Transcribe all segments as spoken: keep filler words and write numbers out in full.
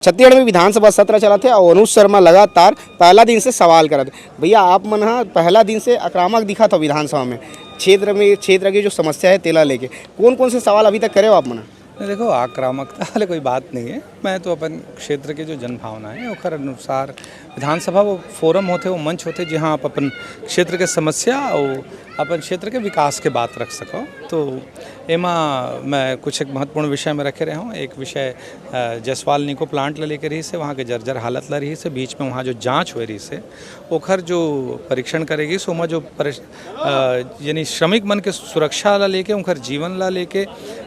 छत्तीसगढ़ में विधानसभा सत्र चलत हे और अनुज शर्मा लगातार पहला दिन से सवाल करत हे। भैया, आप मन ह पहला दिन से आक्रामक दिखत हो विधानसभा में, क्षेत्र में, क्षेत्र की जो समस्या है तेला लेके कौन कौन से सवाल अभी तक करे हो आप मन? नहीं, देखो, आक्रामकता वाले कोई बात नहीं है। मैं तो अपन क्षेत्र के जो जनभावना है, ओकर अनुसार विधानसभा वो फोरम होते, वो मंच होते, जहाँ आप अपन क्षेत्र के समस्या और अपन क्षेत्र के विकास के बात रख सको। तो एमा मैं कुछ एक महत्वपूर्ण विषय में रखे रहे हूँ। एक विषय, अ, जायसवाल निको प्लांट ला लेके रहिस हे, वहाँ के जर्जर हालत ला रहिस हे, बीच में वहाँ जो जांच हुए रहिस हे, ओखर जो परीक्षण करे गिस, ओमा जो परि-, अ, यानी श्रमिक मन के सुरक्षा ला लेके, उनकर जीवन ला लेके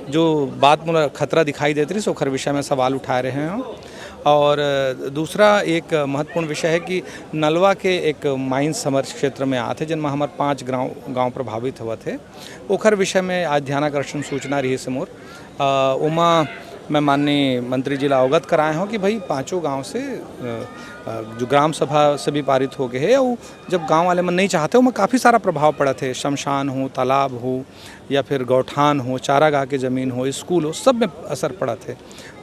जो बात मोला खतरा दिखाई देत रहिस, ओखर विषय में सवाल उठाए रहे हूँ। और, अ, दूसरा एक महत्वपूर्ण विषय है कि नलवा के एक माइंस हमर क्षेत्र में आथे, जिनमें हमर पाँच गाँव, गाँव प्रभावित होवत हे। ओखर विषय में आज ध्यानाकर्षण सूचना रहिस हे मोर। अ, ओमा मैं माननीय मंत्री जी ला अवगत कराए हूँ कि भाई, पाँचों गांव से, अ, अ, जो ग्राम सभा से भी पारित हो गए हे, अउ जब गांव वाले मन नहीं चाहते, ओमा काफ़ी सारा प्रभाव पड़त हे, शमशान हो, तालाब हो, या फिर गौठान हो, चारागाह के ज़मीन हो, स्कूल हो, सब में असर पड़त हे।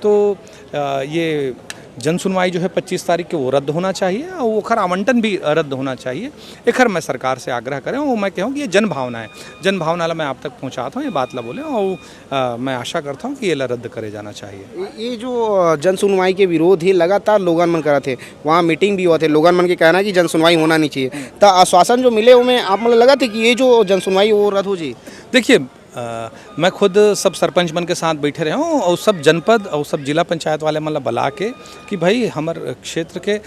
तो, अ, ये जन सुनवाई जो है पच्चीस तारीख के, वो रद्द होना चाहिए और ओखर आवंटन भी रद्द होना चाहिए। एखर मैं सरकार से आग्रह करें और मैं कहूँ कि ये जन भावना है, जन भावना ला मैं आप तक पहुँचाता हूँ, ये बात ला बोले और, अ, मैं आशा करता हूँ कि ये ला रद्द करे जाना चाहिए। ये, ये जो, अ, जन सुनवाई के विरोध है, लगातार लोगन मन करत हे, वहाँ मीटिंग भी होत हे, लोगन मन के कहना है कि जन सुनवाई होना नहीं चाहिए, तो आश्वासन जो मिले, ओमे आप मन ल लगत हे कि ये जो जन सुनवाई वो रद्द हो जाए? देखिए, अ, मैं खुद सब सरपंच मन के साथ बैठे रहे हूँ और सब जनपद और सब जिला पंचायत वाले मन ला बुला के कि भाई, हमर क्षेत्र के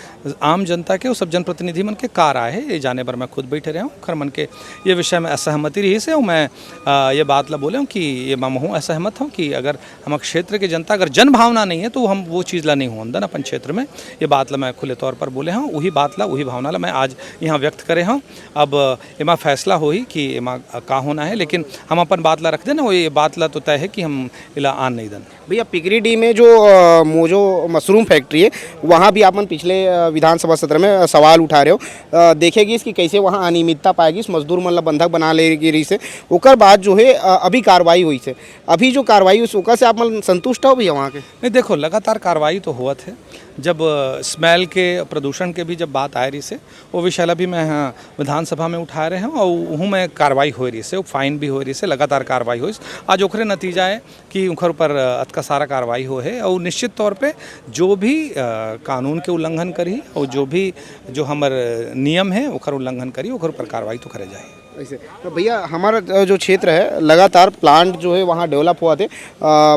आम जनता के और सब जनप्रतिनिधि मन के का राय है, ये जाने बर मैं खुद बैठे रहे हूँ। खर मन के ये विषय में असहमति रहिस हे और मैं, अ, ये बात ला बोले हूँ कि ये मैं महूँ असहमत हूँ कि अगर हमर क्षेत्र के जनता अगर जन भावना नहीं है, तो हम वो चीज़ ला नहीं होन दन अपन क्षेत्र में। ये बात ला मैं खुले तौर पर बोले हूँ, वही बात ला, वही भावना ला मैं आज यहाँ व्यक्त करे हूँ। अब एमा फैसला होही कि एमा का होना है, लेकिन हम अपन बात ला रख देना, वो ये बात ला तो तय है कि हम एला आन नहीं दन। भैया, पिकरीडीह में जो, अ, मोजो मशरूम फैक्ट्री है, वहाँ भी आप मन पिछले, अ, विधानसभा सत्र में, अ, सवाल उठा रहे हो। अ, देखे गिस कि कैसे वहाँ अनियमितता पाए गिस, मजदूर मन ला बंधक बना ले गे रहिस हे। ओकर बाद जो है, अ, अभी कार्रवाई होइस हे। अभी जो कार्रवाई होइस, ओकर से आप मन संतुष्ट हो भैया वहाँ के? नहीं, देखो, लगातार कार्रवाई तो होवत है। जब, अ, स्मेल के, प्रदूषण के भी जब बात आए रहिस हे, वो विषय ला भी मैं, हाँ, विधानसभा में उठाए रहे हूँ और उहू में कार्रवाई होए रहिस हे, फाइन भी होए रहिस हे, लगातार कार्रवाई होइस। आज ओखरे नतीजा है कि उनकर ऊपर, अ, अतका सारा कार्रवाई होए हे और निश्चित तौर पे जो भी, अ, कानून के उल्लंघन करही और जो भी, जो हमर नियम है, ओकर उल्लंघन करही, ओकर ऊपर कार्रवाई तो करे जाही। ऐसे तो भैया, हमारा, अ, जो क्षेत्र है, लगातार प्लांट जो है, वहाँ डेवलप होवत हे, अ,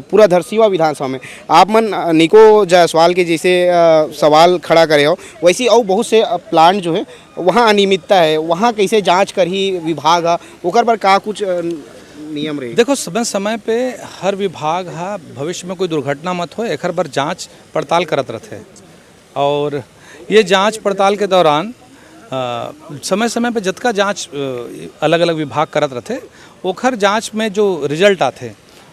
पूरा धरसीवा विधानसभा में। आप मन, अ, निको जायसवाल के जैसे, अ, सवाल खड़ा करे हो, वैसे ही और बहुत से, अ, प्लांट जो है, वहाँ अनियमितता है, वहाँ कैसे जांच करही विभाग ह, ओकर बर का कुछ, अ, नियम रही? देखो, समय समय पे हर विभाग ह भविष्य में कोई दुर्घटना मत हो, एकर बर जांच पड़ताल करत रहते हैं। और ये जांच पड़ताल के दौरान, अ, समय समय पे जतका जांच, अ, अलग-अलग विभाग करत रहते, ओखर जांच में जो रिजल्ट आथे,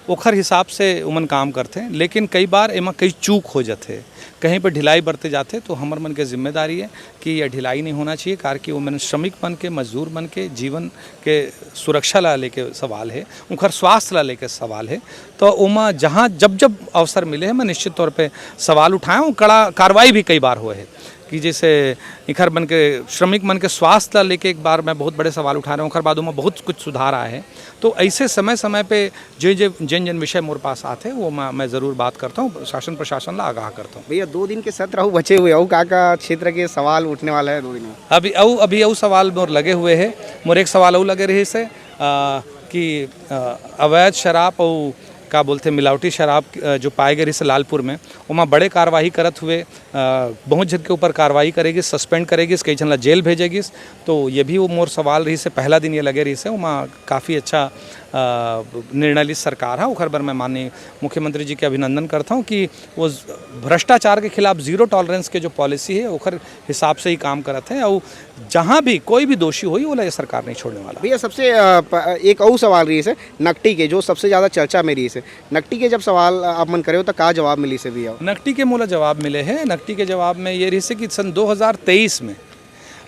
ओखर हिसाब से उमन काम करथे। लेकिन कई बार एमा कई चूक हो जाथे, कहीं पर ढिलाई बरते जाथे, तो हमर मन के जिम्मेदारी है कि यह ढिलाई नहीं होना चाहिए, काबर कि ओमन श्रमिक मन के, मजदूर मन के जीवन के सुरक्षा ला लेके सवाल है, उनकर स्वास्थ्य ला लेके सवाल है। तो ओमा जहाँ जब जब अवसर मिले है, मैं निश्चित तौर पे सवाल उठाए हूँ, कड़ा कार्रवाई भी कई बार हुए है कि जैसे इखर मन के, श्रमिक मन के स्वास्थ्य ला लेके एक बार मैं बहुत बड़े सवाल उठा रहा हूँ, ओकर बाद ओमा बहुत कुछ सुधार आए है। तो ऐसे समय समय पे जो, जो, जिन जिन विषय मोर पास आते, वो मैं, मैं ज़रूर बात करता हूँ, शासन प्रशासन ला आगाह करता हूँ। भैया, दो दिन के सत्र अउ बचे हुए, अउ का का क्षेत्र के सवाल उठने वाला है दो दिन में? अभी अउ, अभी अउ सवाल मोर लगे हुए है। मोर एक सवाल अउ लगे रहिस हे, अ, कि, अ, अवैध शराब अउ का बोलथे, मिलावटी शराब, अ, जो पाए गे रहिस हे लालपुर में, ओमा बड़े कार्रवाई करत हुए, अ, बहुत झन के ऊपर कार्रवाई करे गिस, सस्पेंड करे गिस, कई झन ला जेल भेजे गिस। तो ये भी वो मोर सवाल रहिस हे, पहला दिन ये लगे रहिस हे, ओमा काफ़ी अच्छा, अ, निर्णय लिस सरकार ह। ओखर बर मैं माननीय मुख्यमंत्री जी के अभिनंदन करता हूँ कि वो भ्रष्टाचार के खिलाफ जीरो टॉलरेंस के जो पॉलिसी है, ओखर हिसाब से ही काम करत है। और जहाँ भी कोई भी दोषी होई, ओला ये सरकार नहीं छोड़ने वाला। भैया, सबसे, अ, प-, एक और सवाल रहिस हे नकटी के, जो सबसे ज़्यादा चर्चा में रहिस हे। नकटी के जब सवाल आप मन करे हो, तो का जवाब मिलिस हे भैया? नकटी के मोला जवाब मिले हे। नकटी के जवाब में ये रहिस हे कि सन दो हज़ार तेईस में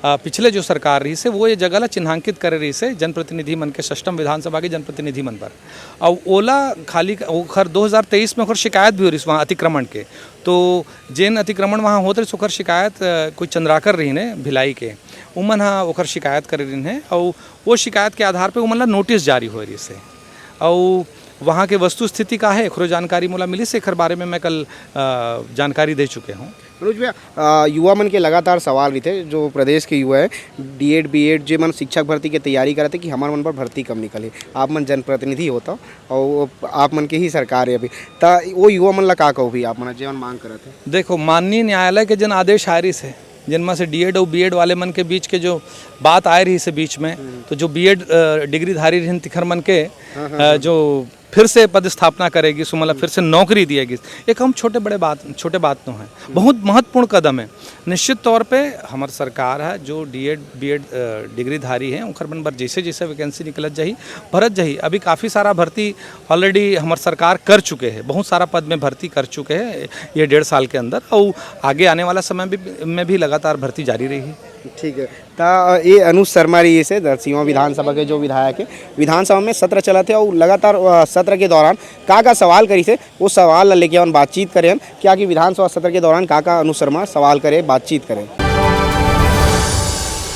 अ, पिछले जो सरकार रहिस हे, वो ये जगह ला चिन्हांकित करे रहिस हे जनप्रतिनिधि मन के, षष्टम विधानसभा के जनप्रतिनिधि मन बर। अउ ओला खाली क-, ओखर दो हज़ार तेईस में ओखर शिकायत भी हो रहिस वहाँ अतिक्रमण के। तो जेन अतिक्रमण वहाँ होत रहिस, ओखर शिकायत, अ, कोई चंद्राकर रहिन हे भिलाई के, उमन ह ओखर शिकायत करे रहिन हे, अउ वो शिकायत के आधार पे उमन ला नोटिस जारी होए रहिस हे। अउ वहाँ के वस्तुस्थिति का हे, एकरो जानकारी मोला मिलिस, एखर बारे में मैं कल, अ, जानकारी दे चुके हूँ। मनोज भैया, अ, युवा मन के लगातार सवाल रहिथे, जो प्रदेश के युवा हे, डीएड, बीएड, जे मन शिक्षक भर्ती के तैयारी करत हे कि हमर मन बर भर्ती कब निकलही। आप मन जनप्रतिनिधि होत हव, अउ आप मन के ही सरकार हे अभी, त वो युवा मन ला का कहोभी आप मन, जे मन मांग करत हे? देखो, माननीय न्यायालय के जेन आदेश आए रहिस हे, जेन म से डीएड अउ बीएड वाले मन के बीच के जो बात आए रहिस हे बीच में, हम्म। तो जो बीएड, अ, डिग्रीधारी रहिन, तिखर मन के, हाँ, हाँ, अ, हाँ। जो फिर से पदस्थापना करे गिस, मतलब फिर से नौकरी दिए गिस। एक हम छोटे बड़े बात, छोटे बात तो हैं, बहुत महत्वपूर्ण कदम है। निश्चित तौर पे हमर सरकार है, जो डीएड, बीएड, अ, डिग्रीधारी है, उनकर मन बर जैसे जैसे वैकेंसी निकलत जाही, भरत जाही। अभी काफ़ी सारा भर्ती ऑलरेडी हमर सरकार कर चुके हैं, बहुत सारा पद में भर्ती कर चुके हैं ये डेढ़ साल के अंदर, और आगे आने वाला समय भी, में भी लगातार भर्ती जारी रही। ठीक है, त ये अनुज शर्मा रहिस हे दरसिंवा विधानसभा के जो विधायक हे, विधानसभा में सत्र चलत हे अउ लगातार, अ, सत्र के दौरान का का सवाल करिस हे, वो सवाल ला लेके हमन बातचीत करे हन कि आखिर विधानसभा सत्र के दौरान का का अनुज शर्मा सवाल करे, बातचीत करे।